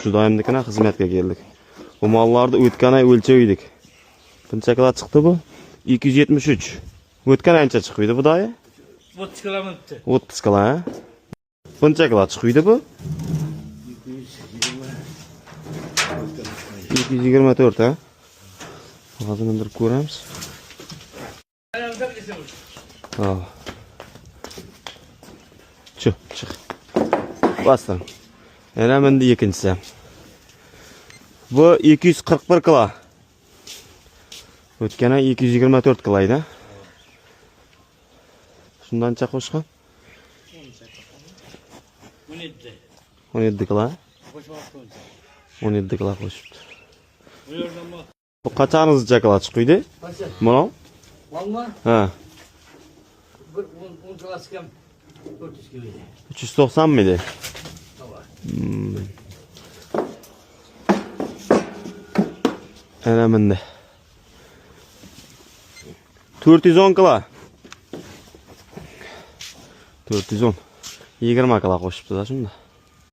Sutchi xizmatga keldik. Bu mollarni o'tgan oy o'lchavdik. Buncha kilo chiqdi bu? 273. O'tgan ancha chiqdi bu doyi? 30 kilo bitti. 30 kilo, ha? Buncha kilo chiqdi bu? 220. 224, ha? Hozir mindirib ko'ramiz. Ha. Chiq, chiq. Bosdim. Yana mindi ikkinchisi. Bu 241 kilo. O'tgan oy 224 kilo edi. Shundancha qo'shgan? 17. 17 kilo. Qo'shmoq. 17 kilo qo'shibdi. Bu yerdan bak. Bu qachoningizcha kilo chiqdi? Qaysi? Mana? Valla Ha. bir 10 kilosi kam 400 kilo edi. 390 miydi? Tamam. Ana mindi. 410 kilo. 410. 20 kilo qo'shibdi-da shunda.